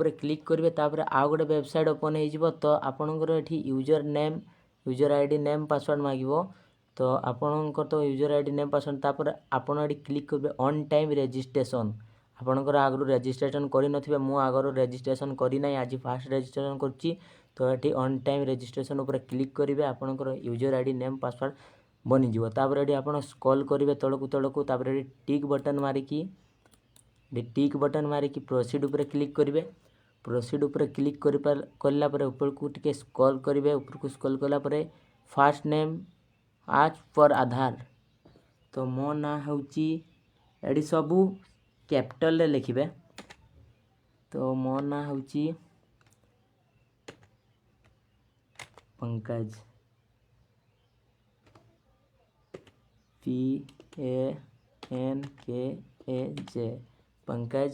ଉପରେ କ୍ଲିକ୍ କରିବେ। ତାପରେ ଆଉ ଗୋଟେ ୱେବସାଇଟ୍ ଓପନ୍ ହେଇଯିବ। ତ ଆପଣଙ୍କର ଏଠି user name, user ID, name, password ମାଗିବ। ତ ଆପଣଙ୍କର ତ ୟୁଜର୍ ID, name, password. ତାପରେ ଆପଣ ଏଠି କ୍ଲିକ୍ କରିବେ ୱାନ୍ ଟାଇମ୍ ରେଜିଷ୍ଟ୍ରେସନ୍। ଆପଣଙ୍କର ଆଗରୁ ରେଜିଷ୍ଟ୍ରେସନ୍ କରିନଥିବେ। ମୁଁ ଆଗରୁ ରେଜିଷ୍ଟ୍ରେସନ୍ କରିନାହିଁ, ଆଜି ଫାଷ୍ଟ ରେଜିଷ୍ଟ୍ରେସନ୍ କରୁଛି। ତ ଏଠି ୱାନ୍ ଟାଇମ୍ ରେଜିଷ୍ଟ୍ରେସନ୍ ଉପରେ କ୍ଲିକ୍ କରିବେ। ଆପଣଙ୍କର ୟୁଜର୍ ID, name, password ବନିଯିବ। ତାପରେ ଏଠି ଆପଣ ସ୍କ୍ରୋଲ୍ କରିବେ ତଳକୁ ତଳକୁ। ତାପରେ ଏଠି ଟିକ୍ ବଟନ୍ ମାରିକି, ଏଠି ଟିକ୍ ବଟନ୍ ମାରିକି ପ୍ରୋସିଡ଼୍ ଉପରେ କ୍ଲିକ୍ କରିବେ। ପ୍ରୋସିଡ଼୍ ଉପରେ କ୍ଲିକ୍ କରିଲା ପରେ ଉପରକୁ ଟିକେ ସ୍କ୍ରୋଲ୍ କରିବେ। ଉପରକୁ ସ୍କ୍ରୋଲ୍ କଲା ପରେ ଫାର୍ଷ୍ଟ ନେମ୍ ଆଜ୍ ପର୍ ଆଧାର। ତ ମୋ ନାଁ ହେଉଛି, ଏଠି ସବୁ କ୍ୟାପିଟାଲରେ ଲେଖିବେ। ତ ମୋ ନାଁ ହେଉଛି ପଙ୍କଜ, PANKAJ, Pankaj.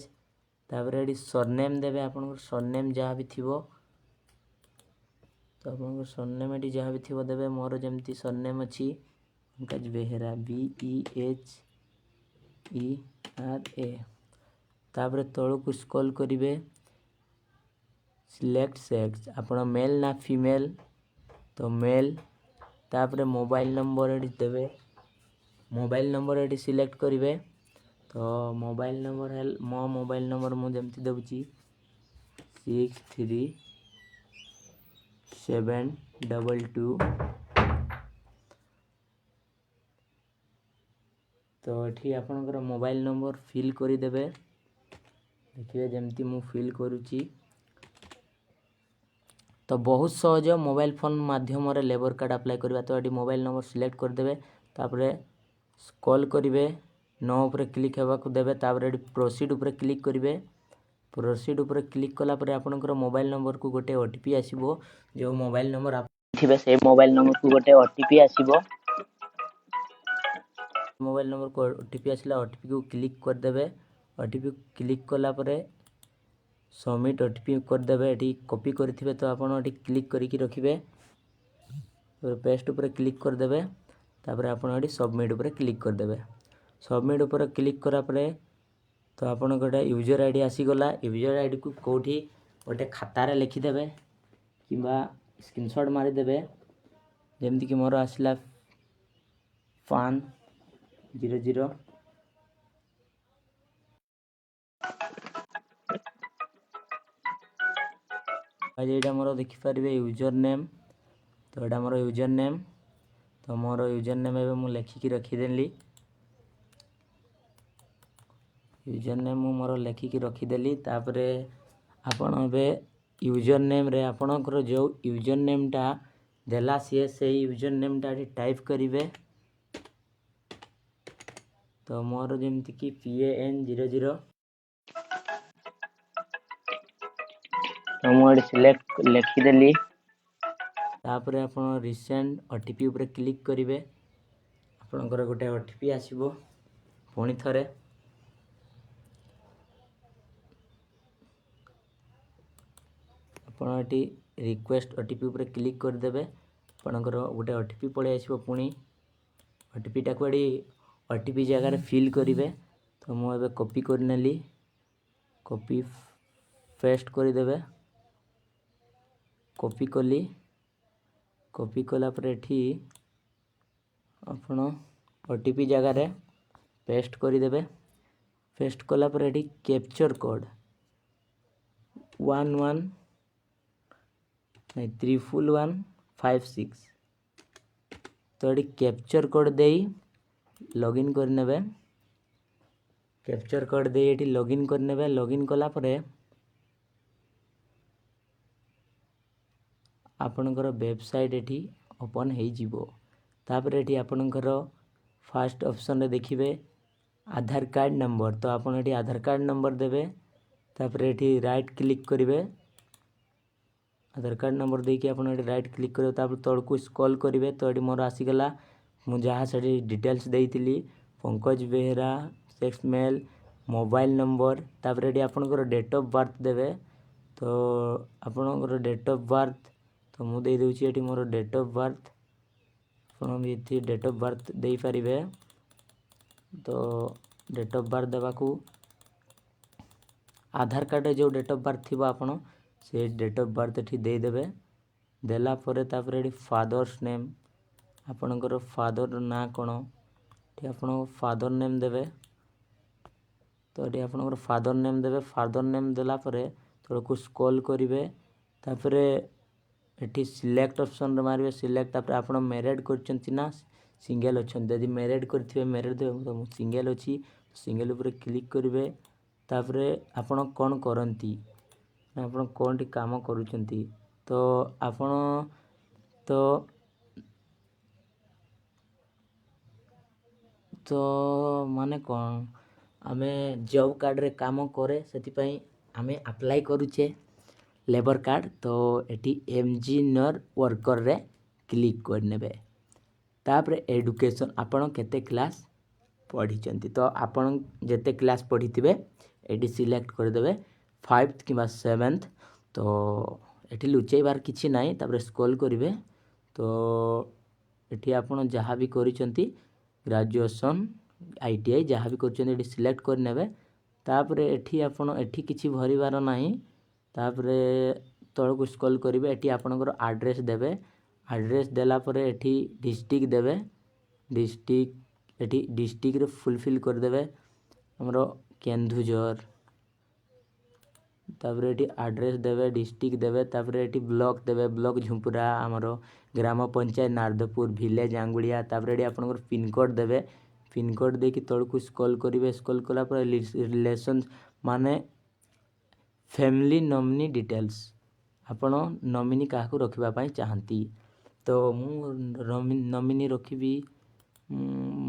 ତାପରେ ଏଠି ସରନେମ୍ ଦେବେ। ଆପଣଙ୍କର ସରନେମ୍ ଯାହା ବି ଥିବ। ତ ଆପଣଙ୍କର ସରନେମ୍ ଏଠି ଯାହା ବି ଥିବ ଦେବେ। ମୋର ଯେମିତି ସରନେମ୍ ଅଛି ପଙ୍କଜ ବେହେରା, BEHERA। ତାପରେ ତଳକୁ ସ୍କ୍ରୋଲ୍ କରିବେ, ସିଲେକ୍ଟ ସେକ୍ସ, ଆପଣ ମେଲ୍ ନା ଫିମେଲ୍। ତ ମେଲ୍। ତାପରେ ମୋବାଇଲ୍ ନମ୍ବର ଏଠି ଦେବେ। ମୋବାଇଲ୍ ନମ୍ବର ଏଠି ସିଲେକ୍ଟ କରିବେ। ତ ମୋବାଇଲ୍ ନମ୍ବର ହେଲ ମୋ ମୋବାଇଲ୍ ନମ୍ବର ମୁଁ ଯେମିତି ଦେଉଛି, 63722। ତ ଏଠି ଆପଣଙ୍କର ମୋବାଇଲ୍ ନମ୍ବର ଫିଲ୍ କରିଦେବେ। ଦେଖିବେ ଯେମିତି ମୁଁ ଫିଲ୍ କରୁଛି। ତ ବହୁତ ସହଜ ମୋବାଇଲ୍ ଫୋନ୍ ମାଧ୍ୟମରେ ଲେବର୍ କାର୍ଡ଼ ଆପ୍ଲାଏ କରିବା। ତ ଏଠି ମୋବାଇଲ୍ ନମ୍ବର ସିଲେକ୍ଟ କରିଦେବେ। ତାପରେ ସ୍କ୍ରୋଲ୍ କରିବେ, ନୋ ଉପରେ କ୍ଲିକ୍ ହେବାକୁ ଦେବେ। ତାପରେ ଏଠି ପ୍ରୋସିଡ଼୍ ଉପରେ କ୍ଲିକ୍ କରିବେ। ପ୍ରୋସିଡ଼୍ ଉପରେ କ୍ଲିକ୍ କଲା ପରେ ଆପଣଙ୍କର ମୋବାଇଲ୍ ନମ୍ବରକୁ ଗୋଟେ OTP ଆସିବ। ଯେଉଁ ମୋବାଇଲ୍ ନମ୍ବର ଥିବେ, ସେଇ ମୋବାଇଲ୍ ନମ୍ବରକୁ ଗୋଟେ OTP ଆସିବ। ମୋବାଇଲ୍ ନମ୍ବରକୁ OTP ଆସିଲା, OTPକୁ କ୍ଲିକ୍ କରିଦେବେ। OTP click କଲା ପରେ ସବମିଟ୍ OTP କରିଦେବେ। ଏଠି କପି କରିଥିବେ ତ ଆପଣ ଏଠି କ୍ଲିକ୍ କରିକି ରଖିବେ, ପେଷ୍ଟ ଉପରେ କ୍ଲିକ୍ କରିଦେବେ। ତାପରେ ଆପଣ ଏଠି ସବମିଟ୍ ଉପରେ କ୍ଲିକ୍ କରିଦେବେ। ସବମିଟ୍ ଉପରେ କ୍ଲିକ୍ କଲା ପରେ ତ ଆପଣଙ୍କ ଗୋଟେ ୟୁଜର୍ ID ଆସିଗଲା। ୟୁଜର୍ ଆଇଡ଼ିକୁ କେଉଁଠି ଗୋଟେ ଖାତାରେ ଲେଖିଦେବେ କିମ୍ବା ସ୍କ୍ରିନସଟ୍ ମାରିଦେବେ। ଯେମିତିକି ମୋର ଆସିଲା ପାନ୍ 00। ଏଇଟା ମୋର ଦେଖିପାରିବେ ୟୁଜର୍ ନେମ୍। ତ ଏଇଟା ମୋର ୟୁଜର୍ ନେମ୍। ତ ମୋର ୟୁଜର୍ ନେମ୍ ଏବେ ମୁଁ ଲେଖିକି ରଖିଦେଲି। ୟୁଜର୍ ନେମ୍ ମୁଁ ମୋର ଲେଖିକି ରଖିଦେଲି। ତାପରେ ଆପଣ ଏବେ ୟୁଜର୍ ନେମ୍ରେ ଆପଣଙ୍କର ଯେଉଁ ୟୁଜର୍ ନେମ୍ଟା ଦେଲା ସିଏ, ସେଇ ୟୁଜର୍ ନେମ୍ଟା ଏଠି ଟାଇପ୍ କରିବେ। ତ ମୋର ଯେମିତିକି PAN00। ତ ମୁଁ ଏଠି ସିଲେକ୍ଟ ଲେଖିଦେଲି। ତାପରେ ଆପଣ ରିସେଣ୍ଟ OTP ଉପରେ କ୍ଲିକ୍ କରିବେ। ଆପଣଙ୍କର ଗୋଟେ OTP ଆସିବ ପୁଣି ଥରେ। ଆପଣ ଏଠି ରିକ୍ୱେଷ୍ଟ OTP ଉପରେ କ୍ଲିକ୍ କରିଦେବେ। ଆପଣଙ୍କର ଗୋଟେ OTP ପଳେଇ ଆସିବ ପୁଣି। OTPଟାକୁ ଏଠି OTP ଜାଗାରେ ଫିଲ୍ କରିବେ। ତ ମୁଁ ଏବେ କପି କରିନେଲି। କପି ପେଷ୍ଟ କରିଦେବେ। କପି କଲି। କପି କଲା ପରେ ଏଠି ଆପଣ OTP ଜାଗାରେ ପେଷ୍ଟ କରିଦେବେ। ପେଷ୍ଟ କଲା ପରେ ଏଠି କ୍ୟାପଚର୍ କୋଡ଼୍ 11, ନାଇଁ, 11156। ତ ଏଠି କ୍ୟାପଚର୍ କୋଡ଼୍ ଦେଇ ଲଗ୍ଇନ୍ କରିନେବେ। କ୍ୟାପଚର୍ କୋଡ଼୍ ଦେଇ ଏଠି ଲଗ୍ଇନ୍ କରିନେବେ। ଲଗ୍ଇନ୍ କଲା ପରେ ଆପଣଙ୍କର ୱେବସାଇଟ୍ ଏଠି ଓପନ୍ ହେଇଯିବ। ତାପରେ ଏଠି ଆପଣଙ୍କର ଫାଷ୍ଟ ଅପସନ୍ରେ ଦେଖିବେ ଆଧାର କାର୍ଡ଼ ନମ୍ବର। ତ ଆପଣ ଏଠି ଆଧାର କାର୍ଡ଼ ନମ୍ବର ଦେବେ। ତାପରେ ଏଠି ରାଇଟ୍ କ୍ଲିକ୍ କରିବେ। ଆଧାର କାର୍ଡ଼ ନମ୍ବର ଦେଇକି ଆପଣ ଏଠି ରାଇଟ୍ କ୍ଲିକ୍ କରିବେ। ତାପରେ ତଳକୁ ସ୍କ୍ରୋଲ୍ କରିବେ। ତ ଏଠି ମୋର ଆସିଗଲା, ମୁଁ ଯାହା ସେଠି ଡିଟେଲ୍ସ ଦେଇଥିଲି, Pankaj Behera, sex mail, mobile number. ତାପରେ ଏଠି ଆପଣଙ୍କର ଡେଟ୍ ଅଫ୍ ବାର୍ଥ ଦେବେ। ତ ଆପଣଙ୍କର ଡେଟ୍ ଅଫ୍ ବାର୍ଥ, ତ ମୁଁ ଦେଇଦେଉଛି ଏଠି ମୋର ଡେଟ୍ ଅଫ୍ ବାର୍ଥ। ଆପଣ ବି ଏଠି ଡେଟ୍ ଅଫ୍ ବାର୍ଥ ଦେଇପାରିବେ। ତ ଡେଟ୍ ଅଫ୍ ବାର୍ଥ ଦେବାକୁ ଆଧାର କାର୍ଡ଼ରେ ଯେଉଁ ଡେଟ୍ ଅଫ୍ ବାର୍ଥ ଥିବ, ଆପଣ ସେ ଡେଟ୍ ଅଫ୍ ବାର୍ଥ ଏଠି ଦେଇଦେବେ। ଦେଲା ପରେ ତାପରେ ଏଠି ଫାଦର୍ସ ନେମ୍, ଆପଣଙ୍କର ଫାଦର ନାଁ କ'ଣ, ଏଠି ଆପଣଙ୍କ ଫାଦର ନେମ୍ ଦେବେ। ତ ଏଠି ଆପଣଙ୍କର ଫାଦର ନେମ୍ ଦେବେ। ଫାଦର ନେମ୍ ଦେଲା ପରେ ତଳକୁ ସ୍କ୍ରୋଲ୍ କରିବେ। ତାପରେ ଏଠି ସିଲେକ୍ଟ ଅପସନ୍ରେ ମାରିବେ ସିଲେକ୍ଟ। ତାପରେ ଆପଣ ମ୍ୟାରେଡ଼୍ କରିଛନ୍ତି ନା ସିଙ୍ଗେଲ୍ ଅଛନ୍ତି? ଯଦି ମ୍ୟାରେଡ଼୍ କରିଥିବେ, ମ୍ୟାରେଡ଼୍ ଦେବେ। ତ ମୁଁ ସିଙ୍ଗେଲ୍ ଅଛି, ସିଙ୍ଗେଲ୍ ଉପରେ କ୍ଲିକ୍ କରିବେ। ତାପରେ ଆପଣ କ'ଣ କରନ୍ତି, ଆପଣ କ'ଣଟି କାମ କରୁଛନ୍ତି? ତ ଆପଣ ତ ମାନେ କ'ଣ, ଆମେ ଜବ୍ କାର୍ଡ଼ରେ କାମ କରେ, ସେଥିପାଇଁ ଆମେ ଆପ୍ଲାଏ କରୁଛେ ଲେବର୍ କାର୍ଡ଼। ତ ଏଠି ଇଞ୍ଜିନିୟର ୱାର୍କରରେ କ୍ଲିକ୍ କରିନେବେ। ତାପରେ ଏଡୁକେସନ୍, ଆପଣ କେତେ କ୍ଲାସ୍ ପଢ଼ିଛନ୍ତି? ତ ଆପଣ ଯେତେ କ୍ଲାସ୍ ପଢ଼ିଥିବେ, ଏଠି ସିଲେକ୍ଟ କରିଦେବେ, ଫାଇଭ୍ କିମ୍ବା ସେଭେନ୍ଥ। ତ ଏଠି ଲୁଚେଇବାର କିଛି ନାହିଁ। ତାପରେ ସ୍କ୍ରୋଲ୍ କରିବେ। ତ ଏଠି ଆପଣ ଯାହା ବି କରିଛନ୍ତି, ଗ୍ରାଜୁଏସନ୍, ITI, ଯାହା ବି କରିଛନ୍ତି, ଏଠି ସିଲେକ୍ଟ କରିନେବେ। ତାପରେ ଏଠି ଆପଣ ଏଠି କିଛି ଭରିବାର ନାହିଁ। ତାପରେ ତଳକୁ ସ୍କ୍ରୋଲ୍ କରିବେ। ଏଠି ଆପଣଙ୍କର ଆଡ୍ରେସ୍ ଦେବେ। ଆଡ୍ରେସ୍ ଦେଲା ପରେ ଏଠି ଡିଷ୍ଟ୍ରିକ୍ଟ ଦେବେ। ଡିଷ୍ଟ୍ରିକ୍ଟ, ଏଠି ଡିଷ୍ଟ୍ରିକ୍ଟରେ ଫୁଲଫିଲ୍ କରିଦେବେ ଆମର କେନ୍ଦୁଝର। ତାପରେ ଏଠି ଆଡ୍ରେସ୍ ଦେବେ, ଡିଷ୍ଟ୍ରିକ୍ଟ ଦେବେ। ତାପରେ ଏଠି ବ୍ଲକ୍ ଦେବେ। ବ୍ଲକ୍ ଝୁମ୍ପୁରା, ଆମର ଗ୍ରାମ ପଞ୍ଚାୟତ ନାରଦପୁର, ଭିଲେଜ୍ ଆଙ୍ଗୁଳିଆ। ତାପରେ ଏଠି ଆପଣଙ୍କର ପିନ୍କୋଡ଼୍ ଦେବେ। ପିନ୍କୋଡ଼୍ ଦେଇକି ତଳକୁ ସ୍କ୍ରୋଲ୍ କରିବେ। ସ୍କ୍ରୋଲ୍ କଲା ପରେ ରିଲେସନ୍ ମାନେ ଫ୍ୟାମିଲି ନମିନି ଡିଟେଲ୍ସ, ଆପଣ ନମିନି କାହାକୁ ରଖିବା ପାଇଁ ଚାହାନ୍ତି? ତ ମୁଁ ନମିନି ରଖିବି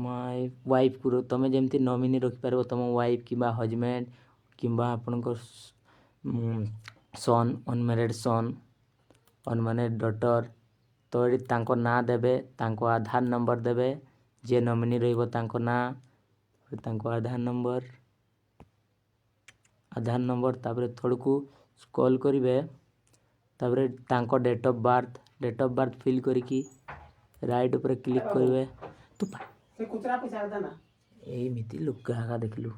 ମାଇ ୱାଇଫ୍କୁ। ତୁମେ ଯେମିତି ନମିନି ରଖିପାରିବ ତୁମ ୱାଇଫ୍ କିମ୍ବା ହଜବେଣ୍ଡ କିମ୍ବା ଆପଣଙ୍କ ସନ୍, ଅନମ୍ୟାରେଡ଼୍ ସନ୍, ଅନମ୍ୟାରେଡ଼୍ ଡଟର୍। ତ ଏଠି ତାଙ୍କ ନାଁ ଦେବେ, ତାଙ୍କ ଆଧାର ନମ୍ବର ଦେବେ। ଯିଏ ନମିନି ରହିବ ତାଙ୍କ ନାଁ, ତାଙ୍କ ଆଧାର ନମ୍ବର। ତାପରେ ତଳକୁ ସ୍କ୍ରୋଲ୍ କରିବେ। ତାପରେ ତାଙ୍କ date of birth, date of birth feel କରିକି ରାଇଟ୍ ଉପରେ କ୍ଲିକ୍ କରିବେ। ତୁ ସେ ଖୁଚୁରା ପଇସା ଦେ ନା। ଏମିତି ଲୁଗା ଏକା ଦେଖିଲୁ।